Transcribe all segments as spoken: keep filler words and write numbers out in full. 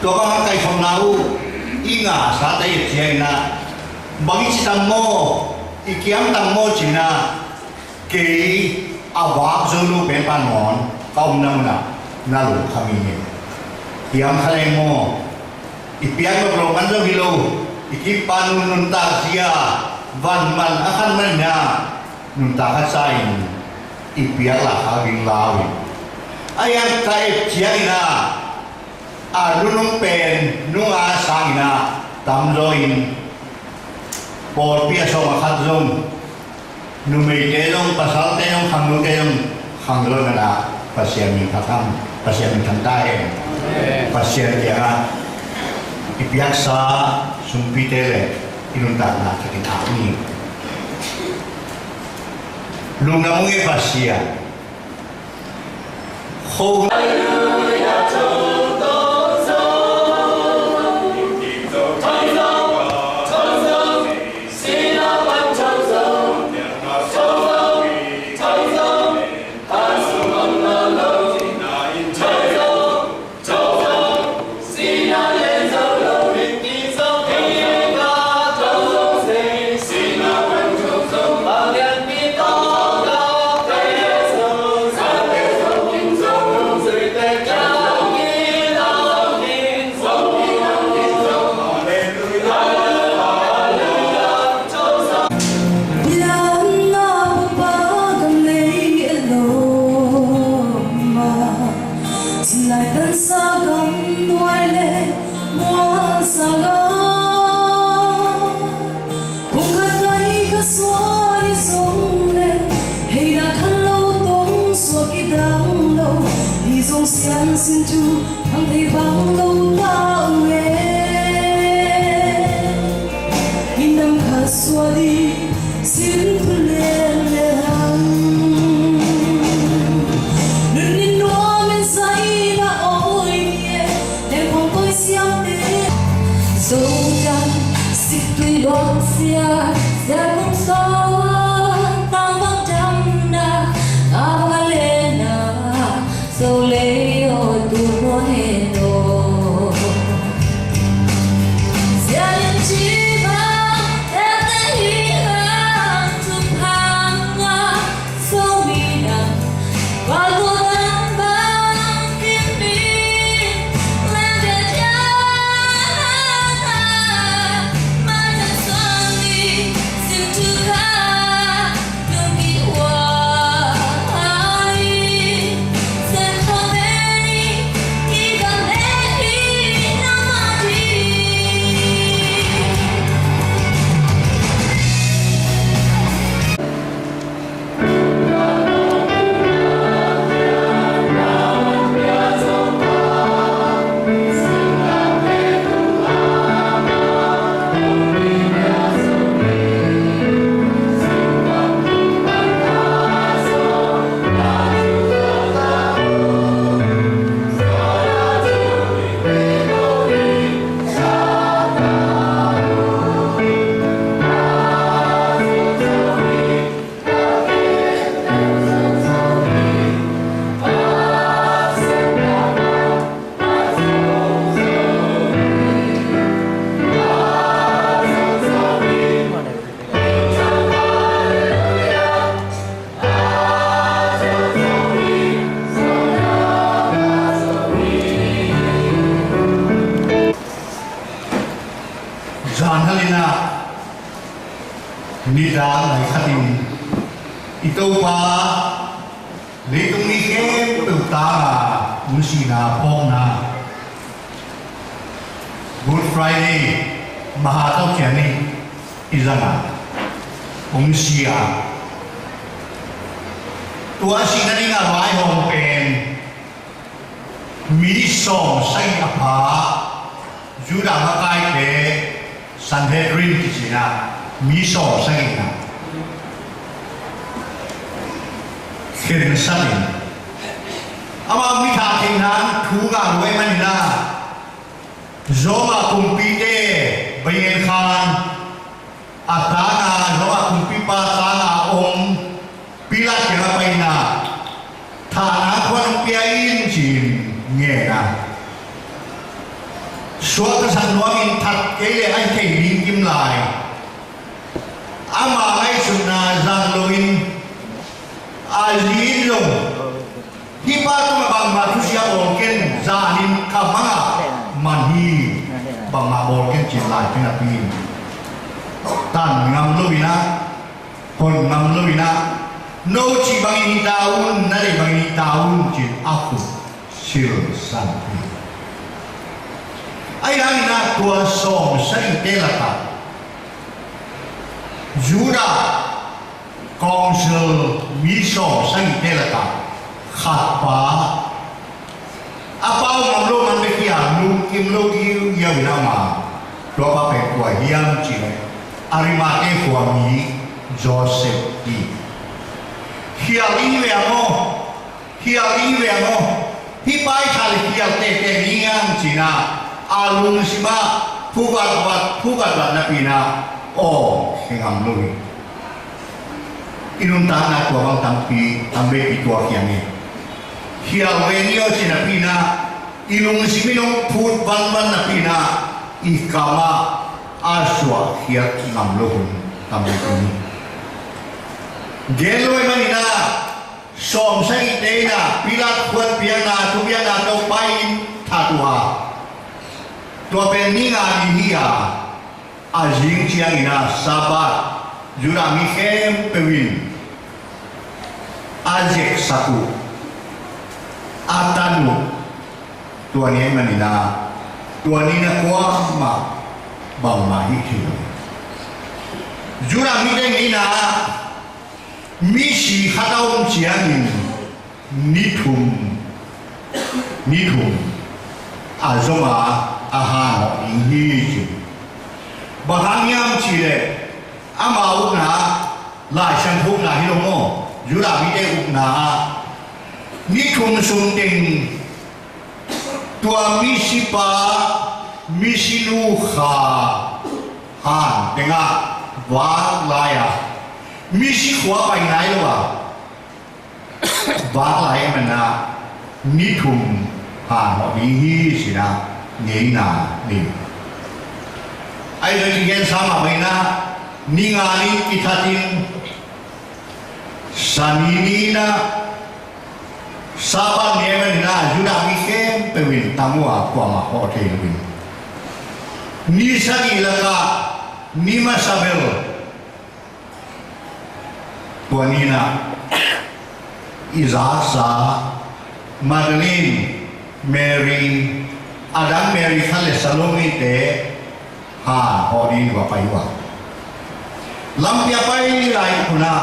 Tua bang hang kaihkhopna uh i ngahsate i et ciangin ah, bang i ci tam maw, i kiam tam maw ci-in ah, kei a vak zo lo pen pan mawn ka omna munah na lungkham hi. Hiam kha leng maw, i piak lo lo man zo hi lo, i kippa nuntak zia van man a khan man inah nuntak khat sa-in i piak la kha ging lau hi. A hiang ka et ciangin ah, a nunung pen nunga sangin ah tamzaw in pawlpi a sawm a khat zong, numeite zong, pasalte zong, khangnote zong, khangno nana Pasian min phat ham, Pasian min thang ta hen. Pasian kiangah i piaksa sumpite le i nuntakna khatin hak ni. Lungdam ung e Pasian. Kho. Biakna papa kan lei e lo ma, cinlai tansa kan nuai le muasa lo. Kong khat kai ka suai zong le, heina khan lo tong suak i dang lo, hi zong sian sin tu. Hang thei bang lo ta uh e, i nam kha sual i sin thu len le hang. Nun in nuam in zaina awi ni e, leng hong koi siam te. Zo dang sik tui luang sia, sia kong so, tang bang dam na, a bang a le na. So lei aw tu hua he no. Sia lian ci bang, tek te hi lang tu phang a. So mi na, wa tu dan bang kim ni. Lang de ja na, ma ta suan ni, sim tu ka. Zan halina nidang lai khatin i Topa leitung mi khempeuh tanga hong sihna phawkna Good Friday maha tawh ciang ni i zanga hong si a, tua a sihna dinga vaihawm pen mi sawm sagih a pha Judah makaite Sanhedrin kici-in ah mi sawm sagihna khensakin amah mithah theihna thu ngah lua ahih manin ah Roma kumpite Benjamin khan a tanga, Roma kumpipa tanga om Pilat kiangah pai-in ah thahna khuan hong pia in ci-in ngen a. Suaktasak nuamin that kei le a hi thei ding kim lai. Ama ngaihsutna zang loin a zi in zong, "Hih pa tungah bangmah thusia bawl ken, zanin ka mangah man hi, bangmah bawl ken," ci-in lai pen a pia in. Tan ngam lo-in ah, hon ngam lo-in ah, "No cih bangin hi ta un, na deih bangin hi ta un," ci-in a khut silsan hi. Ahi hangin ah tua sawm sagihte lakah Judah Council mi sawm sagihte lakah khat pa, a pau ngam lo man bek hi a, lungkim lo giugiau in a om a, tua pa pen kua hiam cih leh Arimathea khua mi Joseph hi. Khial ding hi ve maw? Khial ding hi ve maw? Hih pa i kha le khial teitei ni hiam ci-in ah, a lungsim ah phuvatvat, phuvatvat napi-in ah, aw, khe ngam lo hi. I nuntakna tua bang tampi, tampi tuak hiam hi. Khial ve ni aw ci napi-in ah, i lungsim in hong phut vanvan napi-in ah, i kam ah a suahkhiat ngam lo hun tampi hi. Gen lo ahih manin ah, sawm sagihte in ah Pilat khuan piakna, thupiakna Topa in that uh a, tua pen ni nga ni hi a, a zing ciangin ah Sabbath, Judah mi khempeuh in a zeksak uh, a tan uh, tua ni ahih manin ah, tua ni-in ah kuamah bangmah hih thei lo. Judah mite ngeina ah misi khat a om ciangin ni thum, ni thum a zom a, a han hawh ding hi ci. Bang hang hiam cih leh ama ukna, Lai Siangtho ukna hi lo maw, Judah mite ukna ah ni thum sung teng tua misipa, misinu kha han tengah vak lai-a, misi khua pai nai lo a, vak lai ahih manin ah ni thum han hawh ding hi ci-in ah ngeina nei. Ahi zongin i gensa mah bangin ah, ni nga ni kithatin, Sani ni-in ah, Sabbath ni ahih manin ah, Judah mi khempeuh in tang uh a, kuamah hawh thei lo-in, ni sagih lakah ni masa bel, tua ni-in ah i zaksa Magdalene Mary, a dang Mary khat le Salome-te han hawh dingin va pai uh a, lampi ah pai lai hun ah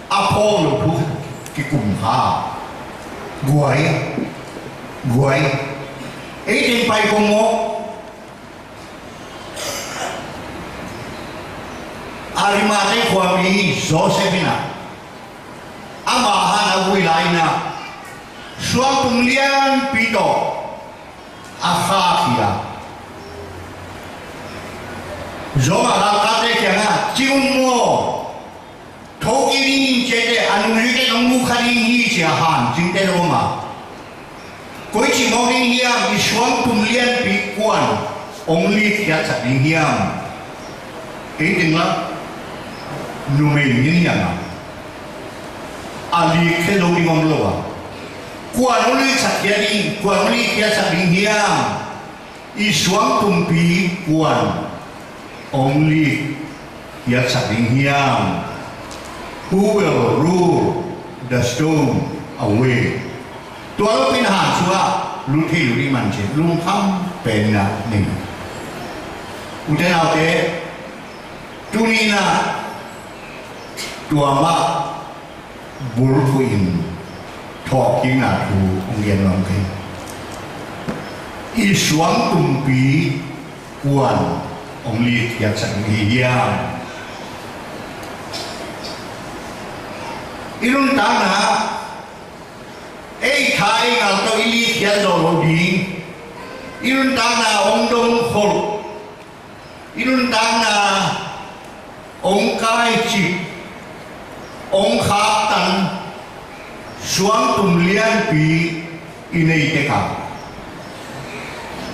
a phawk loh thu kikum kha. Guai, guai, ei teng pai kong maw? Arimathea khuami Joseph in ah, ama han a vui lai-in ah, suangtum lianpi tawh a khahkhia. Zawng a galkapte kiangah, "Cing un maw, thokik ding hi," ci-a, "a nungzuite nong mu kha ding hi," ci-a hancingte zong om a, "Koici mawk ding hiam, i suangtum lianpi kua'n hong likkhiatsak ding hiam?" Ei teng la numei ngen hiam a, a likkhia zo ding om lo a, "Kua'n hong liksak khia ding, kua'n hong likkhiatsak ding hiam? I suangtumpi kua'n hong likkhiatsak ding hiam? Who will roll the stone away?" Tua lopin han sungah lut thei lo ding man ci-in lungkham pen in ah nei. Ute naute, tuni-in ah tua mah bulphuh in thawhkikna thu hong gen nuam ka hi. I suangtumpi kua'n hong likkhiatsak ding hi hiam? I nuntakna, ei tha ei ngal tawh i likkhiat zawh loh ding, i nuntakna hong dongkholh, i nuntakna hong kaicip, hong khaktan suangtum lianpi i nei tekah,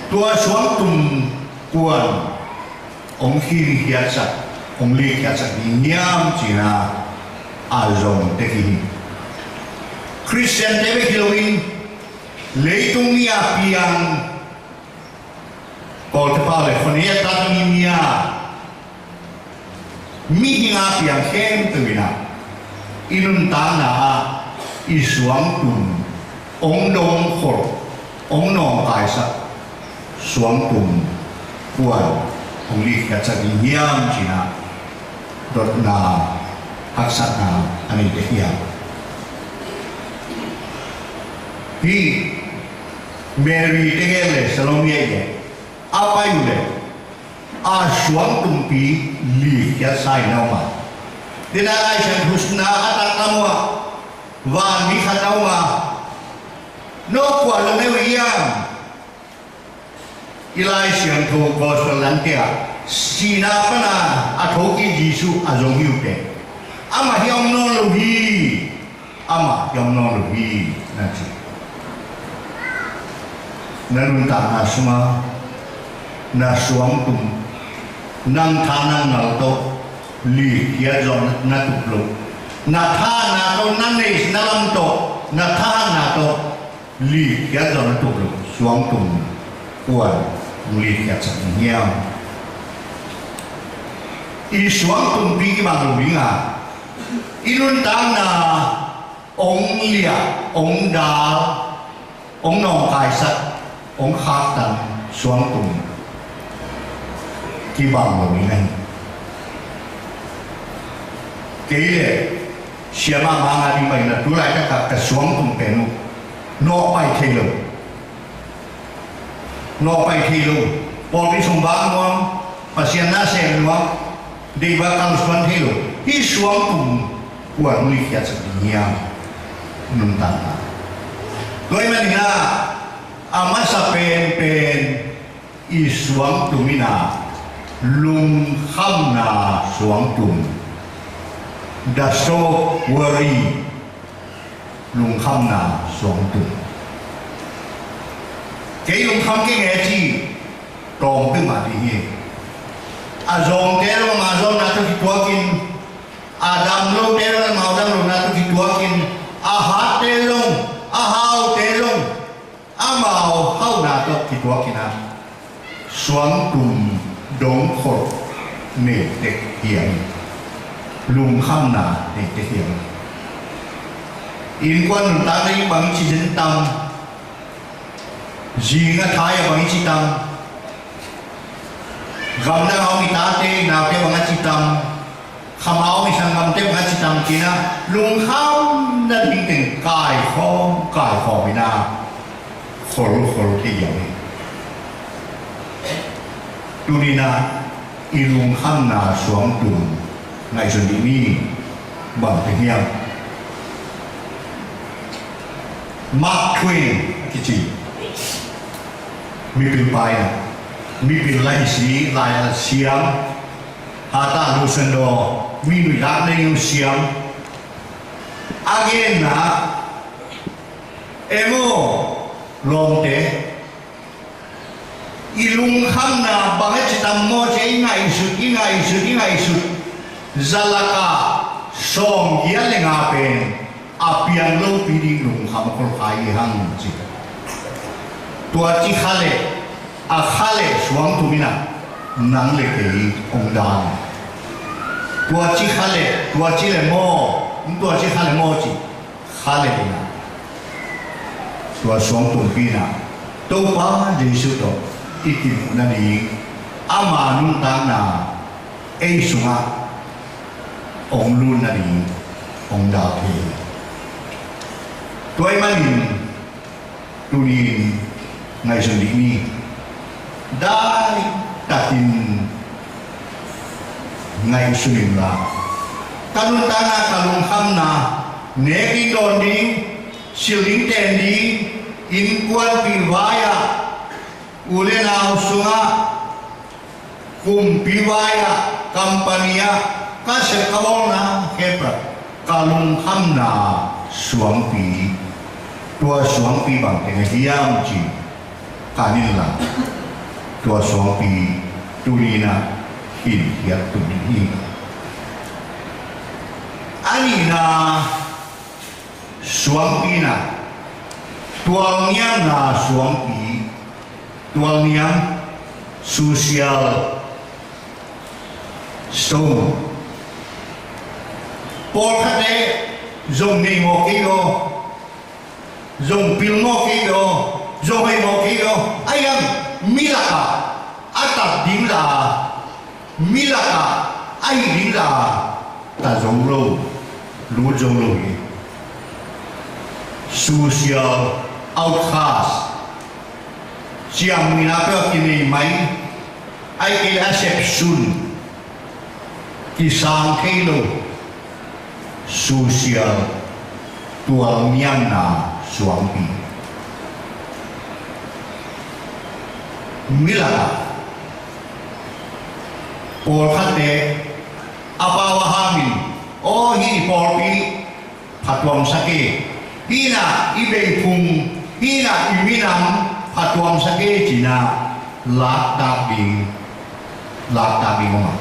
Tua suangtum kuan hong khinkhiatsak, hong likkhiatsak ding hiam cih na a zong tek hi. Khristiante bek hi loin leitung mi a piang, Kawlte pau le khonei a tat mi mi a mihing a piang khempeuh in ah i nuntakna ah i suangtum hong dongkhol, hong nawngkaisak suangtum kuan hong likkhiatsak ding hiam cih na dotna haksatna a nei tek hi a. Hih Mary tegel le Salome le a pai uh le a suangtumpi likkhiatsa in a om a. Dena Lai Siangtho sungah a taklam uh ah van mi khat a om a, no kua zong ne uh hiam? I Lai Siangtho Gospel dangte ah sihna pana a thokik Jesuh a zong hi uh teh, amah hi om nawn lo hi. Amah hi om nawn lo hi, na ci. Na nuntakna sungah na suangtum, nang tha nang nal tawh likkhiat zawh na tup lo. Na thahatna tawh, na neihna lam tawh, na thahatna tawh likkhiat zawh na tup lo suangtum kuan hong likkhiatsak ding hiam? I suangtumpi kibang lo ding a, i nuntakna hong liah, hong dal, hong nawngkaisak, hong khaktan suangtum kibang lo ding ahi. Kei le siamah manga ding pai na tu laitak ah ka suangtum pen uh nawh pai thei lo. Nawh pai thei lo. Pawlpi sung vak nuam, Pasian na sem nuam, deih vak kalsuan thei lo. Hih suangtum kuan likkhiatsak ding hiam? Nuntakna. Tua ahih manin ah a masa penpen i suangtum in ah lungkhamna suangtum. The soul worry. Lungkhamna suangtum. Kei lungkham keng e ci tawm peuhmah ding hi. A zawngte zong amau zawngna tawh kituakin, a dam lote zong amau dam lohna tawh kituakin, a hatte zong, a haute zong amau hauhna tawh kituakin ah suangtum dongkhol nei tek hiam? Lungkhamna nei tek hiam? Innkuan nuntakna in bang i ci zen tam? Zing a thai a bang i ci tam? Gamdang a om i tate i naute bang a ci tam? Kham a om i sanggamte bang a ci tam? Ci-in ah lungkham nading teng kaikhawm kaikhawm in ah kholkhol thei hiam hi. Tuni-in ah i lungkhamna suangtum ngaihsun dih ni. Bang teng hiam? Mark Twain a kici mipil pa in ah, mipil la hi si, lai a siam, hata lusen daw, mi nuihnak nei uh siam a genna, emo lawmte, i lungkhamna bang a ci tam maw ci-a i ngaihsut, i ngaihsut, i ngaihsut. Za lakah sawmgiat le nga pen a piang lopi ding lungkham kholkhai hi hang ci. Tua ci kha le, a kha le suangtum in ah nang le kei hong dan. Tua ci kha le, tua ci le maw, tua ci kha le maw ci kha le in ah, tua suangtumpi in ah Topa Jesuh tawh i kimuh nading, ama nuntakna ei sungah hong lut nading hong dal thei hi. Tua ahih manin tuni-in ngaihsun dih ni. Dai takin ngaihsun inla, ka nuntakna, ka lungkhamna nek ding, dawn ding, sil ding, ten ding, innkuanpih vai-ah, u le nau sungah, kumpi vai-ah, company-ah, ka sep ka bawlna khempeuh, ka lungkhamna suangpi, tua suangpi bang teng hiam ci-in kan inla, Tua suangpi tuni-in ah hinkhiat tung hi. A nihna suangpi in ah tualniamna suangpi, tualniam, social stone. Pawlkhatte zong nei mawk kei aw, zong pil mawk kei aw, zong hoih mawk kei aw. Ahi hang mi lakah a tat ding la, mi lakah a hih ding la, ta zo lo, lut zo lo hi. Social outcast, ciamnuihna peuh a kinei mai, ahih kei leh a sepsun, kisang thei lo, social tualniamna suangpi. Mi lakah pawlkhatte a pau a hamin, aw, hih i pawlpi phattuamsak e, hih in ah i bengphung, hih in ah i minam phattuamsak e ci-in ah laktak ding, laktak ding om a,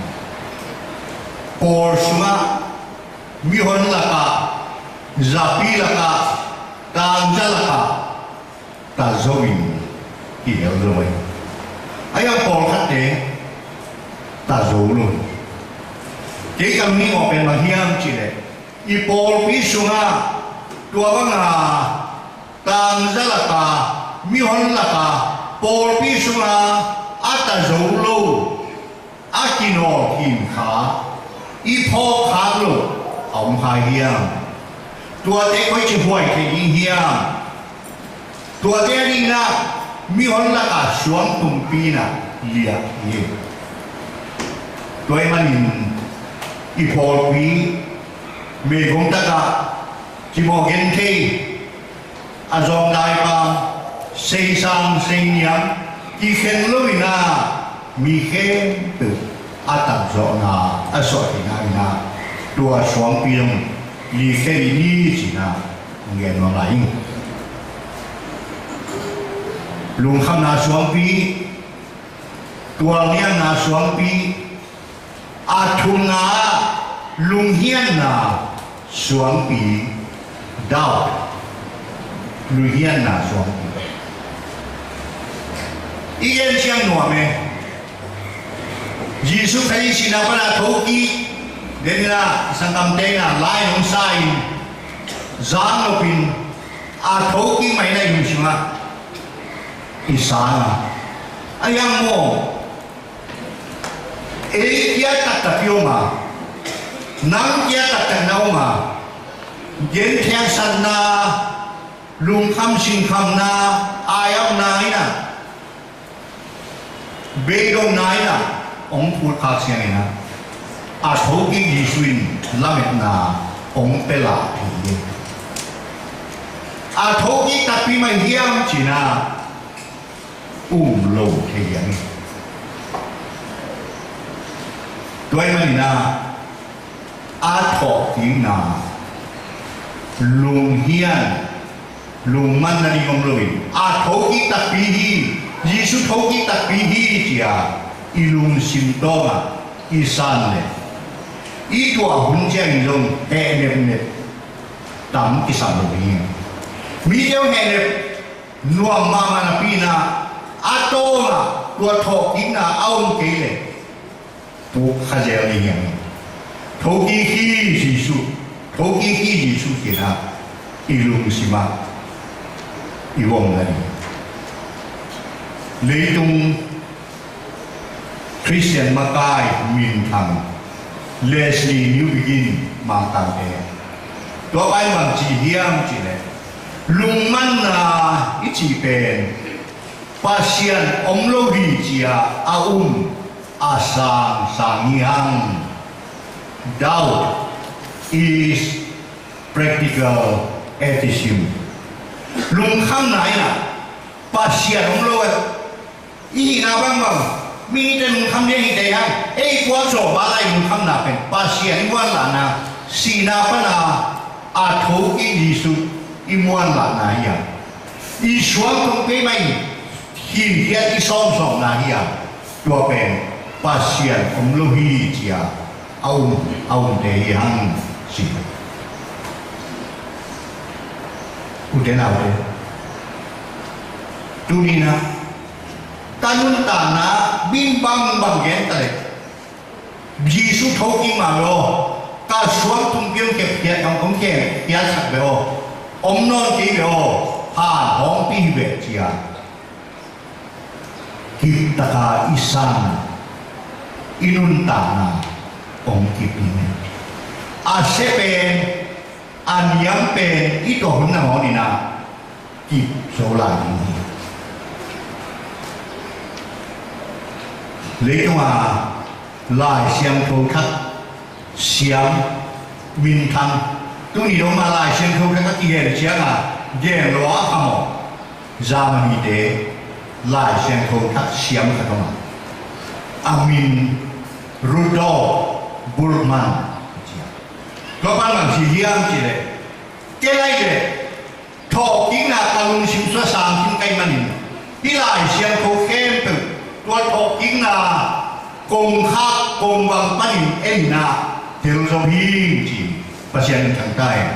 pawl sungah, mihon lakah, zapi lakah, tangza lakah ta zo in kihel zo hi. Ahi hang pawlkhatte ta zo lo hi. Kei ka lungsim ah pen bang hiam cih leh, i pawlpi sungah tua banga tangza lakah, mihon lakah, pawlpi sungah a ta zo lo, a kinawl khin kha, i phawk khak loh a om kha hiam? Tuate koici huai thei ding hiam? Tuate a dingin ah mihon lakah suang tumpi in ah liah hi. Tua ahih manin i pawlpi meigong takah kimawh genthei, a zawngdai pam, seisang seiniam kikhen lo in ah, mi khempeuh a takzawhna a suah theihna in ah, tua suangpi zong likhia dih ni ci-in ah hong gen nuam lai ing. Lungkhamna suangpi, tualniamna suangpi, a thumna ah lunghianna suangpi, doubt, lunghianna suangpi. I gen ciang nuam e. Jesuh Khrih sihna pana thokik, den in ah sanggamte in ah lai nong sa in, zang nopin, a thokik mah in ah i lungsim ah i sang a, ahi hang maw, ei kia taktak i om a, nang kia taktak na om a, genthiaksatna, lungkham sinkhamna, ai-apna in ah, beidongna in ah hong phutkhak ciangin ah, a thokik Jesuh in lametna hong pia lah thei hi. A thokik takpi mah hiam ci-in ah um lo thei hiam hi. Tua ahih manin ah a thawhkikna, lunghian, lungmanna ding om lo in, a thokik takpi hi, Jesuh thokik takpi hi ci-a i lungsim tawngah i san leh, i tuah hun ciangin zong hehnepnep tam kisam lo hi. Mite hong hehnep nuam mahmah napi-in ah, a tawngah tua thawhkikna a om kei leh, puk kha zel ni hiam? Thokik hi Jesuh, thokik hi Jesuh ci-in ah i lungsim ah i om nading. Leitung Khristian makai minthang Leslie Newbigin, Mangkangte, tua pa in bang ci hiam cih leh, lungmanna i cih pen Pasian om lo hi ci-a a um a sang sang hi hang. Doubt is practical atheism. Lungkhamna in ah Pasian om lo, eh, i hihna bangbang, mite lungkham ding hi thei hang. Ei puakzaw bal a i lungkhamna pen Pasian i muanlahna, sihna pana a thokik Jesuh i muanlahna hi a, i suang thong pei mah in, khinkhiat i sawmsawmna hi a, tua pen Pasian om lo hi ci-a a um, a umte hi hang ci. Ute naute, tuni-in ah ka nuntakna min bangbang gen ta leh, Jesu thokik mah lo, ka suangtum kiang kep khiat, ang kong kep khiat sak ve aw, om nawn kei ve aw, han hawngpi hi ve ci-a kiptaka i san, i nuntakna hong kip ding hi. A sia pen, a niam pen i tuah hun nangawn in ah kip zo lai ding hi. Leitung a Lai Siangtho Thak siam minthang, tuni dong mah Lai Siangtho Thak a kigen ciang a gen lo a kha mawk Germany-te Lai Siangtho Thak siam khat om a, a min Rudolf Bultmann. Tua pan bang ci hiam cih leh, kei lai leh thawhkikna ka lungsim sung sang khin ka hih manin, hih Lai Siangtho khempeuh tua thawhkikna kongkhak kongvang panin en in ah tel zo hi ci. Pasian in thangtak hen.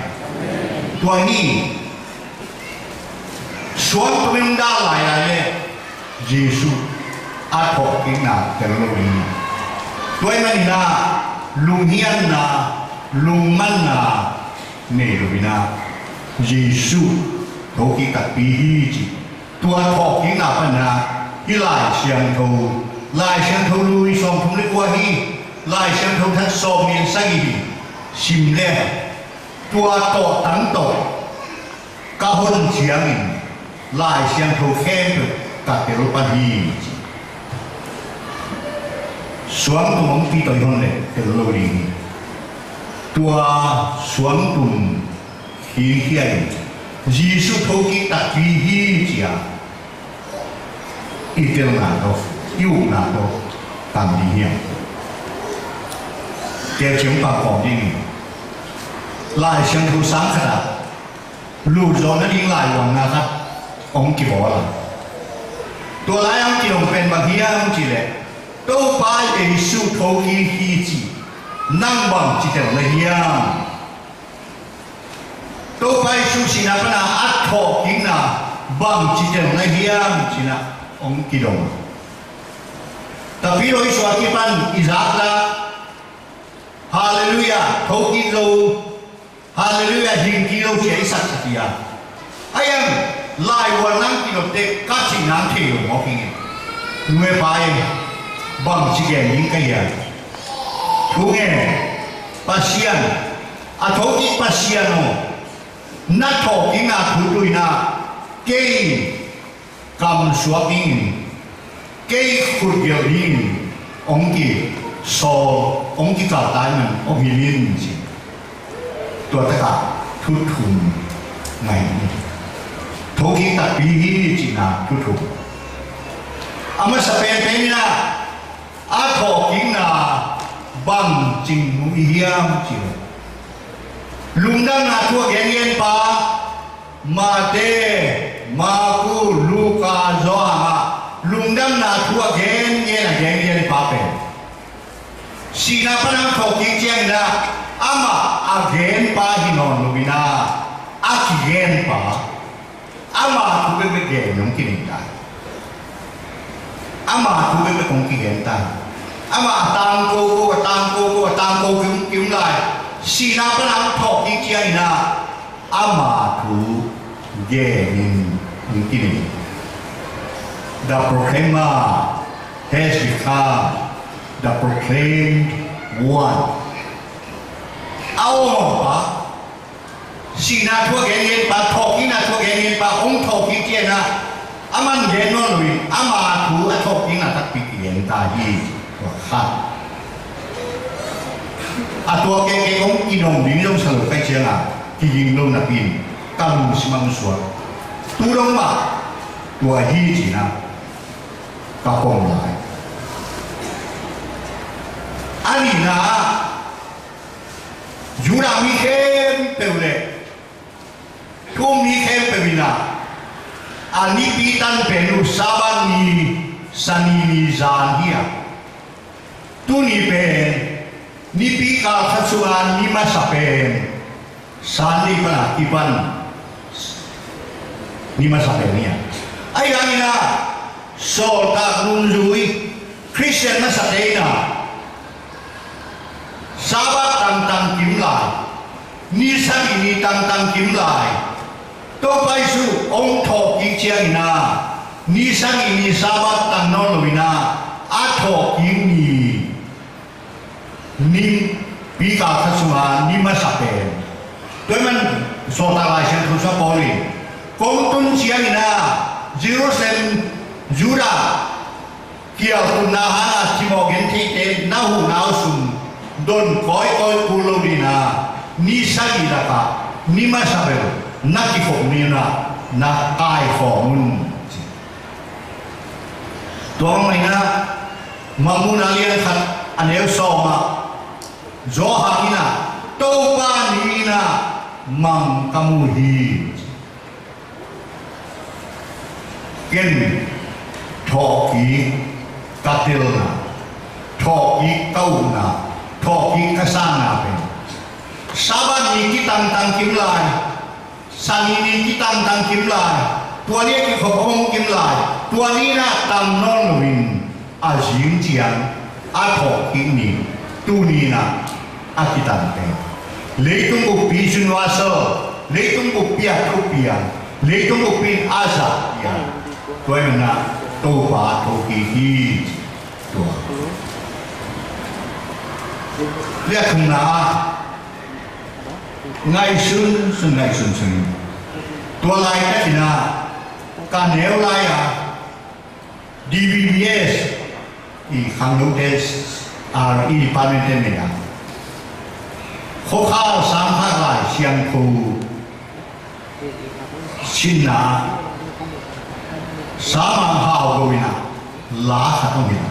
Tua hi, suangtum in dal lai lai leh Jesu a thawhkikna tel lo ding hi. Tua ahih manin ah lunghianna, lungmanna nei lo in ah Jesu thokik takpi hi ci. Tua thawhkikna pan ah hih Lai Siangtho, Lai Siangtho Lui sawmthum le kua hi, Lai Siangtho Thak sawmnih le sagih hi. Sim leh tua tawhtang tawh ka hon ciangin Lai Siangtho khempeuh ka tel pan hi ci. Suangtum hong pi tawh i hon leh tel lo ding hi. Tua suangtum khinkhiat in Jesu thokik takpi hi ci-a i telna tawh, i upna tawh tam ding hiam? Tel ciang pang kawm ding hi. Lai Siangtho sang khat ah lut zawh nading laivuanna khat hong kibawl a, tua lai-ah hong kidong pen bang hiam cih leh, Topa Jesu thokik hi ci nang bangci tel na hiam? Topa Jesu sihna pan a a thawhkikna bangci tel na hiam ci-in ah hong kidong. Tapi lo i suak kipan i zak la, Halleluiah, thokik zo, Halleluiah, hing kik lo ci-a i saksak hi a. Ahi hang laivuan nang kidot teh ka cih nang thei lo mawk hi ing. Nu e pa e, bangci gen ding ka hiam? Thu ngen, Pasian, a thokik Pasian aw, na thawhkikna thu tui-in ah kei kamsuak dingin, kei khutgelh dingin hong kisawl, hong kikaltai man hong hilh in ci. Tua takah thu thum ngai ni. Thokik takpi hi cihna thu thum. A masa penpen in ah a thawhkikna bangci mu i hiam cih leh, lungdamna thu a gengen pa, Mate, Marku, Luka, Johan ah lungdamna thu a gengen, a gengen pa pen sihna pan a thawhkik ciangin ah amah a gen pa hi nawn lo-in ah a kigen pa, ama thu bekbek gen hong kinei ta hi. Ama thu bekbek hong kigen ta hi. Ama a tangko ko, a tangko ko, a tangko ki um, ki um lai. Sihna pan a thawhkik ciangin ah ama thu genin hong kinei. The proclaimer has become the proclaimed one. A om pa, sihna thu a gengen pa, thawhkikna thu a gengen pa hong thawhkik ciangin ah aman gen nawn lo-in ama thu a thawhkikna takpi kigen ta hi. Tua khat. A tua keke hong kinawm ding zong sa lo ka hih ciangin kiging lo napi-in ka lungsim ah hong suak. Tu dong mah tua hi ci-in ah ka pom lai. A nihna ah Judah mi khempeuh le thu um mi khempeuh in ah A nipi tan pen uh Sabbath ni, Sani ni zan hi a, tuni pen nipi kal khat sunga ni masa pen Sunday pan a kipan ni masa pen hi a. Ahi hangin ah sawltak nunzui Khristian nasate in ah Sabbath tangtang kim lai, ni sagih ni tangtang kim lai, Topa Jesu hong thawhkik ciangin ah ni sagih ni Sabbath tang nawn loin ah a thawhkik ni, nipi kal khat sunga ni masa pen. Tua ahih man sawltak Lai Siangtho sung Paul in kong tun ciangin ah Jerusalem, Judah kial tunna hanga cimawh gentheite na huhna uh sung don kawikawi kul lo dingin ah ni sagih lakah ni masa bel na kikhop ni un ah na kaikhawm un. Tua bang mahin ah Mangmuhna lian khat a neu sawm ah Johan in ah Topa ni in ah mang ka mu hi. Ken thawhkik ka telna, thawhkik ka upna, thawhkik ka sanna pen Sabbath ni kitangtang kim lai, Sani ni kitangtang kim lai, tua ni a kikhop hong kim lai, tua ni in ah tang nawn loin a zing ciang a thawhkik ni, tuni in ah a kitangte. Leitung bukpi, universal, leitung bukpi a thupiang, leitung bukpi in a zahpiang. Tua ahih manin ah Topa thokik hi. Tua liat thumna ah ngaihsun sun, ngaihsun sun. Tua laitakin ah ka neu lai-a D B B S i khangnote R E department te nei a, khuakhal sangkhak lai siangtho sinna Samang Hau Go in ah la khat hong hilh a,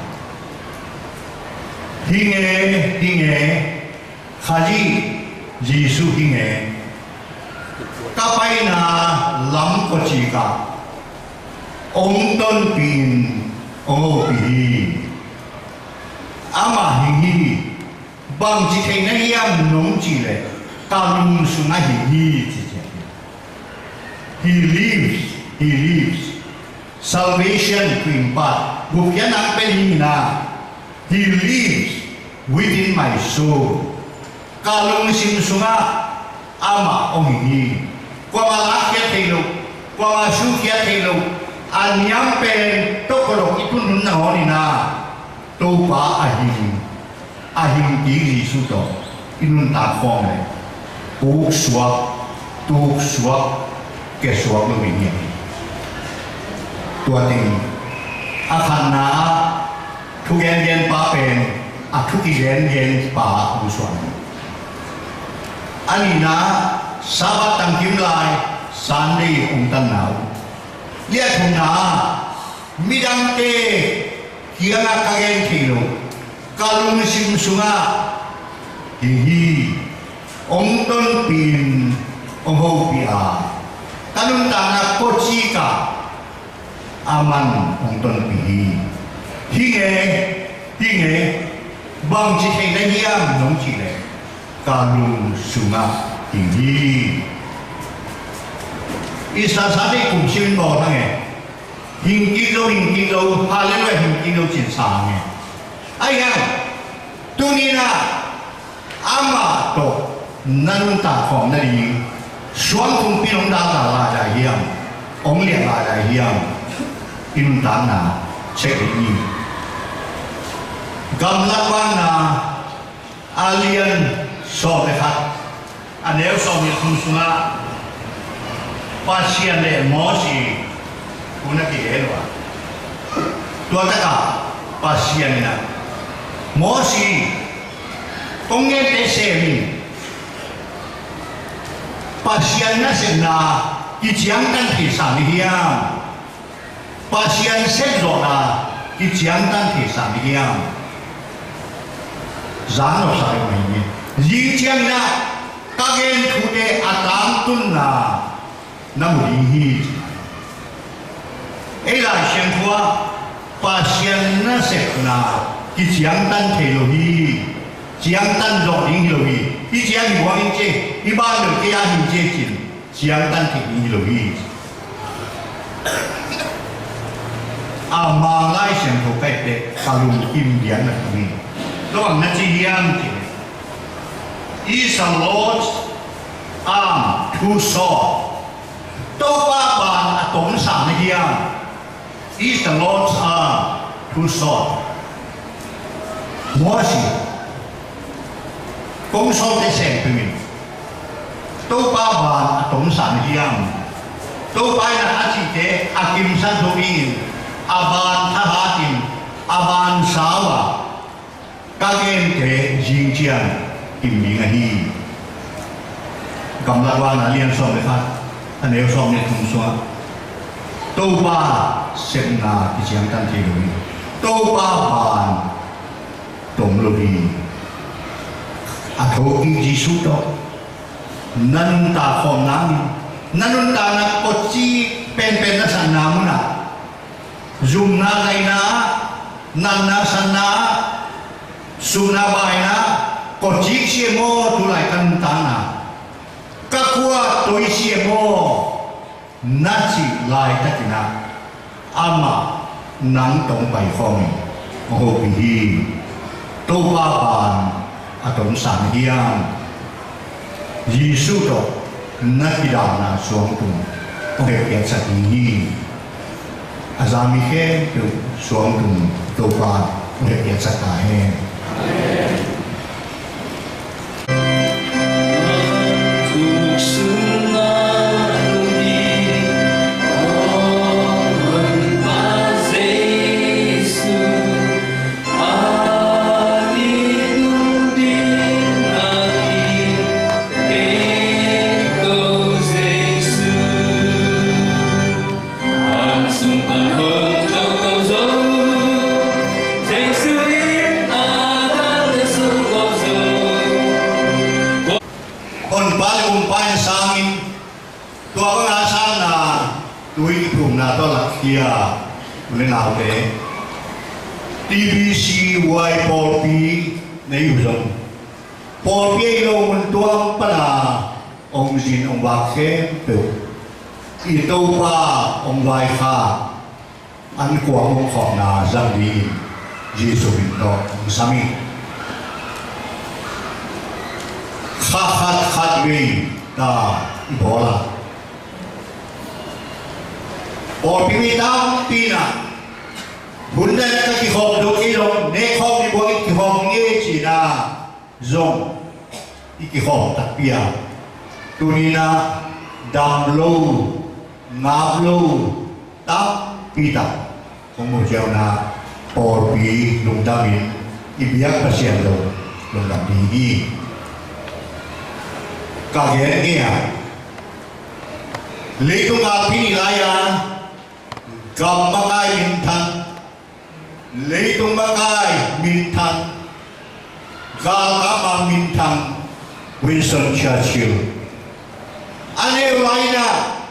hi nge, hi nge, Khazih Jesuh hi nge, ka paina lam kua cik ah hong tonpih in hong hopih hi. Amah hing hi. Bangci thei na hiam nong cih leh ka lung sungah hing hi, ci ciang hi. He lives, he lives. Salvation to impart. Gupkhiatna hong pia ding hi na. He lives within my soul. Ka lungsim sungah amah hong hing hi. Kuamah lakkhiat thei lo, kuamah sukhiat thei lo, a niam pen tokdok i tun hun nangawn in ah Topa a hing, a hing kik Jesuh tawh i nuntak khawm leh puksuak, tuksuak, kiasuak lo ding hi. Tua teng a khatna ah thugengenpa pen a thu kigengenpa hong suak hi. A nihna Sabbath tangkim lai, Sunday hong tanna uh. Liat thumna ah midangte kiangah ka gen thei lo, ka lungsim sungah hing hi. Hong tonpih in hong hopih a, ka nuntakna kua cik ah aman hong tonpih hi. Hi nge, hi nge, bangci thei na hiam nong cih leh ka lung sungah hing hi. Easter Sunday kum sim in bawl hang e. Hing kik zo, hing kik zo, Hallelujah hing kik zo cin sa hang e. Ahi hang tuni in ah amah tawh na nuntak khawm nading suang kungpi in hong dalna lai lai hiam, hong liah lai lai hiam, i nuntakna check ding hi. Gamlat Vakna a lian sawm le khat, a neu sawmnih le thum sungah Pasian le Mosi thu na kigen uh a, tua takah Pasian in ah, Mosi, kong gente sem in, Pasian nasepna kiciangtan thei sam hi hiam? Pasian sepzawhna kiciangtan thei sam hi hiam? Zang nopsak hi mah hi. Zing ciangin ah ka gen thute a tangtunna na mu ding hi, ci. Ei Lai Siangtho ah Pasian nasepna kiciangtan thei lo hi. Ciangtan zawh ding hi lo hi. Hih ciang hi buang in ci, hih ban lo kei a hi ci-in ciangtan thei ding hi lo hi. A Mang Lai Siangtho ka et leh ka lungkim lian na hi. Tua bang na ci hiam cih leh, "Is the Lord's arm too short?" Topa ban a tomsa na hiam? "Is the Lord's arm too short?" Moses, kong sawlte sengpeuh in, Topa ban a tomsa na hiam? Topa in a cihte a kimsak zo dingin a ban thahatin a ban sau a, ka gente zing ciang kim ding ahi. Gamlat Huan a lian sawm le khat, a neu sawm le thum sungah Topa sepna kiciangtan thei lo hi. Topa ban tom lo hi. A thokik Jesuh tawh na nuntak khawm nangin, na nuntakna kotci penpen na sanna munah, zumna, ngaihna, natna, sanna, suhna, baina, kotcik si e maw, tulai ka nuntakna, ka khua toi si e maw, na cih laitakin ah amah nang tawh hong paikhawm in hong hopih hi. Topa ban a tomsa na hiam? Jesuh tawh na kidalna suangtum hong hehpiansak ding hi. A zami khempeuh suangtum Topa hong hehpiansak ta hen. Honpa le Umpa in sangin, tua banga sangna tui kiphumna tawh lakkhia u le naute, T B C Y pawlpi nei uh zong, pawlpi ei lo mun tuam pana hong zin hong vak khempeuh i Topa hong vaikhak an kuang hong khawmna zang dingin Jesuh min tawh hong sam hi. Kha khat khat vei ta i bawl a, pawlpi mi tampi in ah hun dan ka kikhawm dong hi lo, nekhawm ni buang in kikhawm nge cihna zong i kikhawm takpi a, tuni-in ah dam lo, ngap lo tampi tak hong mu ciangin ah pawlpi lungdamin i biak Pasian lo lungdam ding hi. Ka gen nge a, leitung galpi ni lai-a gam makai minthang, leitung makai minthang, galkap ma minthang Winston Churchill a neu lai-in ah,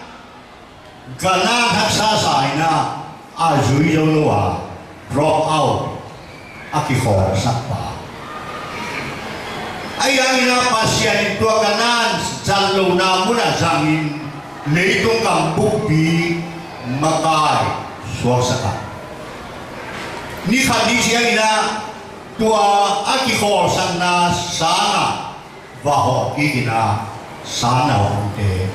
gana haksa sa-in ah a zui zo lo a, drop out a kikhawlsak pa. Ahi hangin ah Pasian in tua gana zat lohna munah zangin leitung gam bukpi makai suaksak a, ni khat ni ciangin ah tua a kikhawlsakna sangah va hawh kik in ah sang na hawh kikte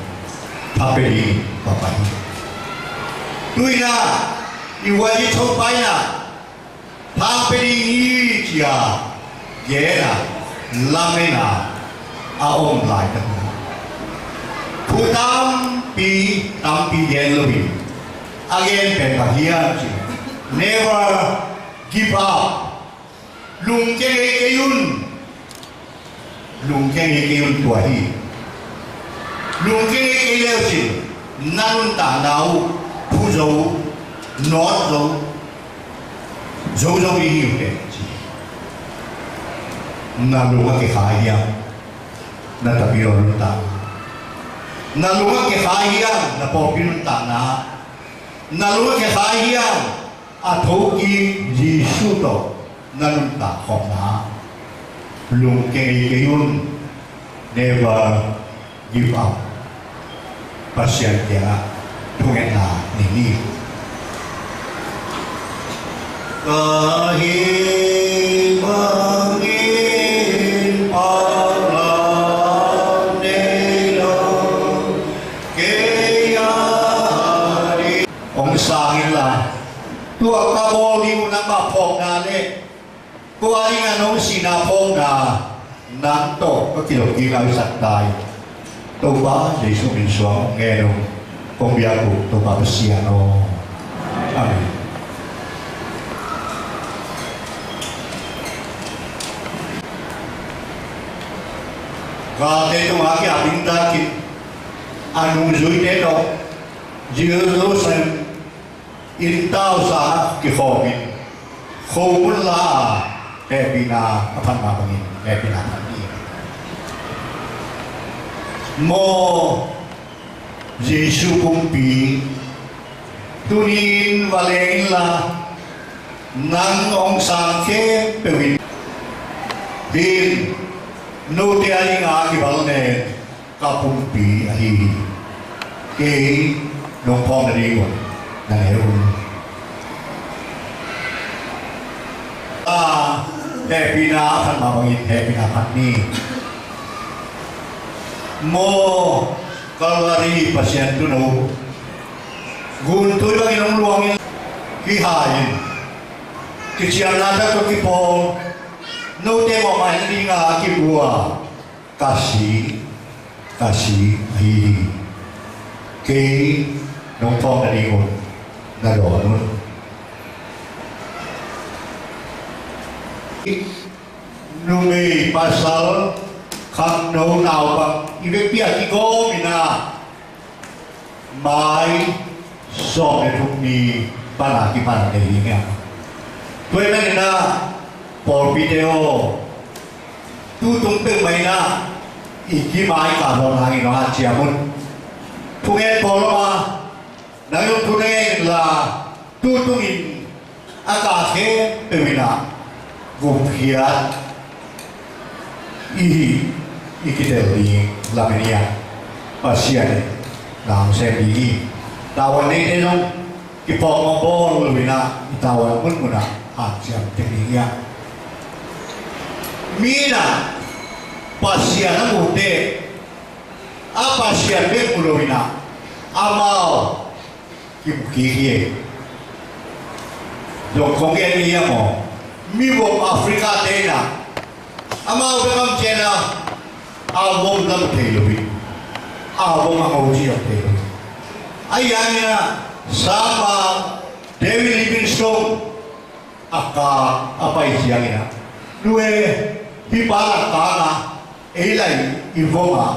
thapia ding va pai hi. Tu-in ah i YG Thongpai in ah thapia ding hi ci-a gen a, lamen a a om laitak in ah thu tampi tampi gen lo hi. A gen pen bang hiam cih leh, never give up. Lungkia ngei kei un. Lungkia ngei kei un, tua hi. Lungkia ngei kei le uh cin, na nuntakna uh phu zo, nawt zo, zo zo hi hi uh teh ci. Na lung a kikhai hiam na tapidaw nuntakna? Na lung a kikhai hiam na pawlpi nuntakna? Na lungkhia kha hiam? A thokim Jesu tawh na nuntak khawmna lungkia ngei kei un. Never give up. Pasian kiangah thungetna nei ni. Ka hih bangin paklam nei lo, kei a ding. Hong sang inla, tua ka bawl ding uh nangmah phawkna le tua dingin nong sihna phawkna, nang tawh ka kilawm kik lai sak ta hi. Topa Jesu min suang hong ngen uh, kong biak uh Topa Pasian aw. Amen. Galte tungah a kiapin takin a nungzuite tawh Jerusalem inn tau sangah kikhawmin khomun la a, hehpihna a phat mah bangin hehpihna phat ni. Maw Jesu pumpi, tuni-in va leng inla, nang hong sang khempeuh in, hih note a dingin a kibang nen ka pumpi ahi hi. Kei nong phawk nadingun na ne un. A, hehpihna a phat mah bangin hehpihna phat ni. Maw Calvary Pasian tuuno, guntui bangin hong luangin, kihai-in, kiciamna tak tawh kipawl, note mawhmaina dingin a kibua ka si, ka si ahi hi. Kei nong phawk nadingun na dawn un. Numei pasal, khangno naupang i vekpi-a kigawm in a, mai sawm le thum ni pan a kipan nei hi ngiat. Tua ahih manin a, pawlpite aw, tutung peuhmah in a, i kim a i kahzaw nangin hong hanciam un. Thungen pawl aw, nang zong thungen inla, tutungin a kah khempeuh in a, gupkhiat i hih i kitel ding lamen hi a, Pasian in na hong sem ding hi. Tavuan neite zong kiphawk mawk bawl lo in a, i tavuan munmun ah hanciam tek ding hi a. Mi in a Pasian a mu teh, a Pasian bek mu lo in a, amau kimu kik hi. Zong kong gen hi a maw, mi vom Africa te in a, amau bek a om ciangin a, a vom la mu thei lo hi. A vom a ngo ci zong thei lo hi. Ahi hangin a, sangmah David Livingstone a kah a pai ciangin a, nu e, hih pa la kah a, ei lai i vom a,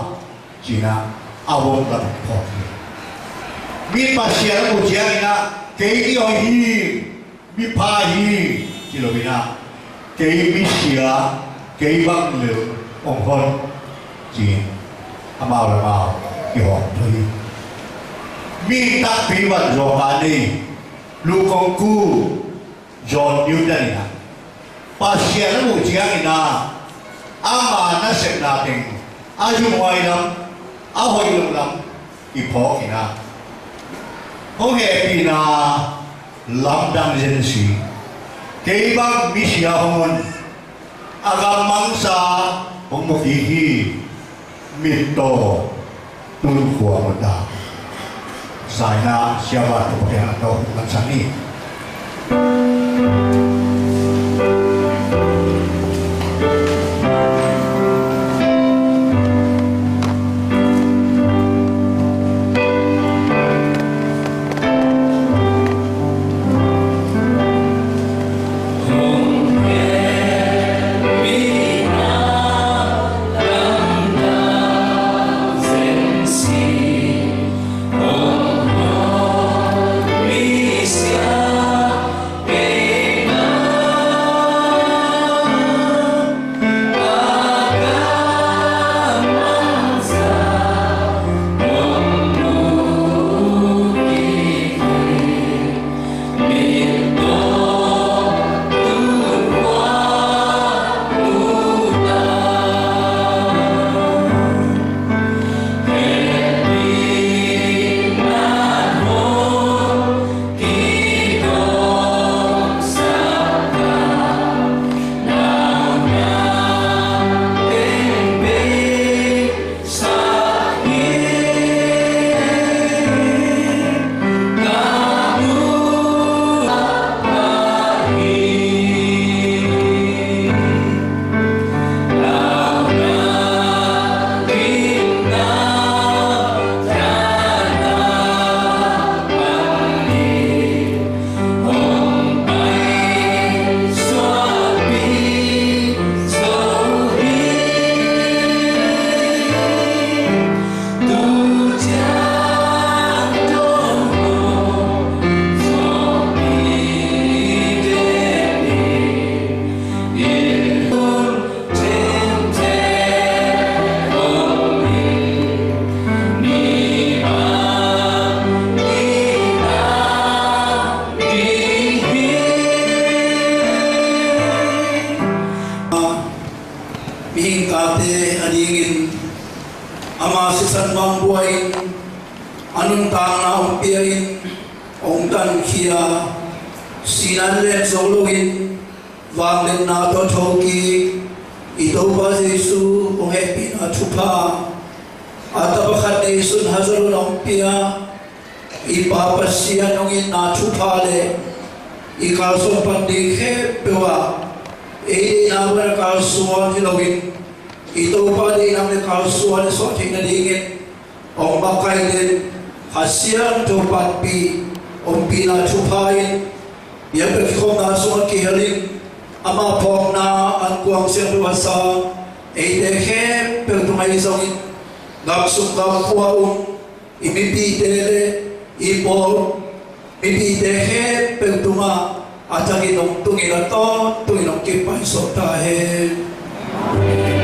ci-in a, a vom la phawk hi. Mi Pasian a mu ciangin a, kei i hoih hi, mi pha hi, ci lo in a, kei misia, kei bang lel hong hon, ci-in amau le amau kihawm thei hi. Mi takpi vat zawng a nei, Lukonku, John Newton in a, Pasian a muh ciangin a, ama nasepna teng a zumhuai lam, a hoih loh lam kiphawk in a, hong hehpihna lamdang zen si. Kei bang misia hong hon, a gam mangsa hong mu kik hi. Mittaw tun khua mun ta. Saina siapa tu pakai atau mansan ni. A nuntakna hong pia-in hong dankhia, sihna in len zo loin vangliatna tawh thokik i Topa Jesu hong hehpihna thupha, a tapa khat neisun Hazarun hong pia i Pa Pasian hong itna thupha le i kalsuan pan ding khempeuh ah ei deihna bang a kalsuan hi loin i Topa deihna le kalsuan i suah theih nadingin hong makaih den Kha Siangtho panpih ompihna thupha in biakpiak kikhopna sungah kihel in ama phawkna ankuang siangtho a sang eite khempeuh tungah i zongin gam sung gam pua um i mipite le i pawl mipite khempeuh tungah a thakin hong tungin a tawntungin hong kipaisuak ta hen.